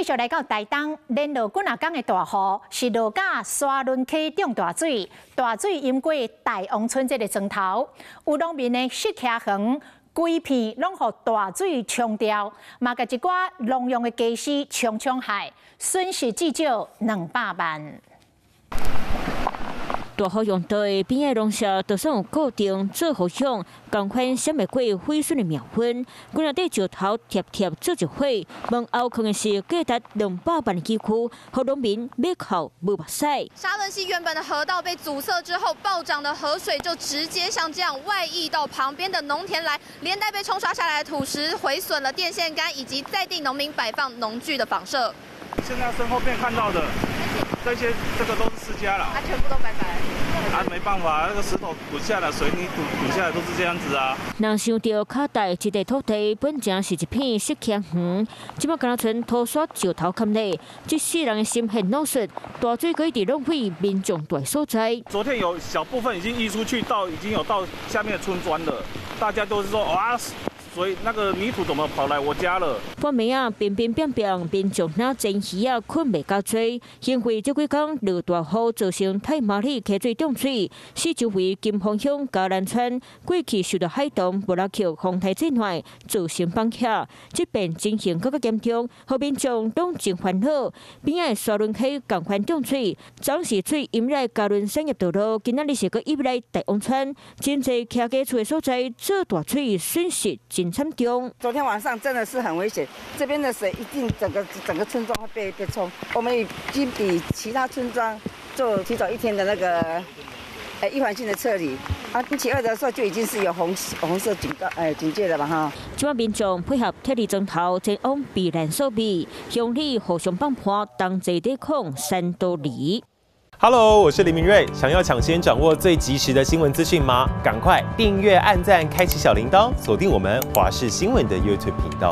續來到台東，連落幾若工的大雨，是落甲沙崙溪漲大水，大水淹過大王村這个庄頭，有農民的釋迦園規片攏予大水沖掉，嘛共一寡農用的家私沖沖害，損失至少200萬。大雨用地邊仔農舍就算有固定做護響，仝款閃袂過毀損的命運。規若塊石頭貼貼做一伙，門後囥的是價值200萬的機具，予農民欲哭無目屎。沙崙溪原本的河道被阻塞之後，暴漲的河水就直接像這樣外溢到旁邊的農田來，連帶被沖刷下來的土石毀損了電線桿以及在地農民擺放農具的房舍。現在身後面看到的這些，這個都是釋迦了，啊，全部都拜拜。啊，沒辦法，那個石頭滾下來，水泥滾下來都是這樣子啊。人想著跤大這塊土地本前是一片釋迦園，這馬干焦賰土沙石頭崁咧，這世人的心血腦血，大水閣一直浪費民眾住所在。昨天有小部分已經溢出去到，已經有到下面的村莊了，大家都是說哇。所以那個泥土怎麼跑來我家了？半暝仔，平平變變，民眾若煎魚仔睏袂夠濟，因為這幾工落大雨，造成太麻里溪水漲水，四周圍金峰鄉嘉南村過去受著海棠、布拉克風台災害造成放棄，這邊情形閣較嚴重，予民眾攏真煩惱。邊仔的沙崙溪仝款漲水，昨是水淹來嘉崙產業道路，今仔日是閣淹來大王村，真濟徛家厝的所在做大水，損失真慘重。昨天晚上真的是很危險，這邊的水一進整個整個村莊會被沖。我們已經比其他村莊做提早一天的那個預防性的撤離。啊，星期二的時候就已經是有紅色警告警戒了吧哈。這馬民眾配合撤離莊頭，前往避難所避，鄉里互相幫伴，同齊抵抗山多離。 Hello，我是林明瑞。想要搶先掌握最及時的新聞資訊嗎？趕快訂閱、按讚、開啟小鈴鐺，鎖定我們華視新聞的 YouTube 頻道。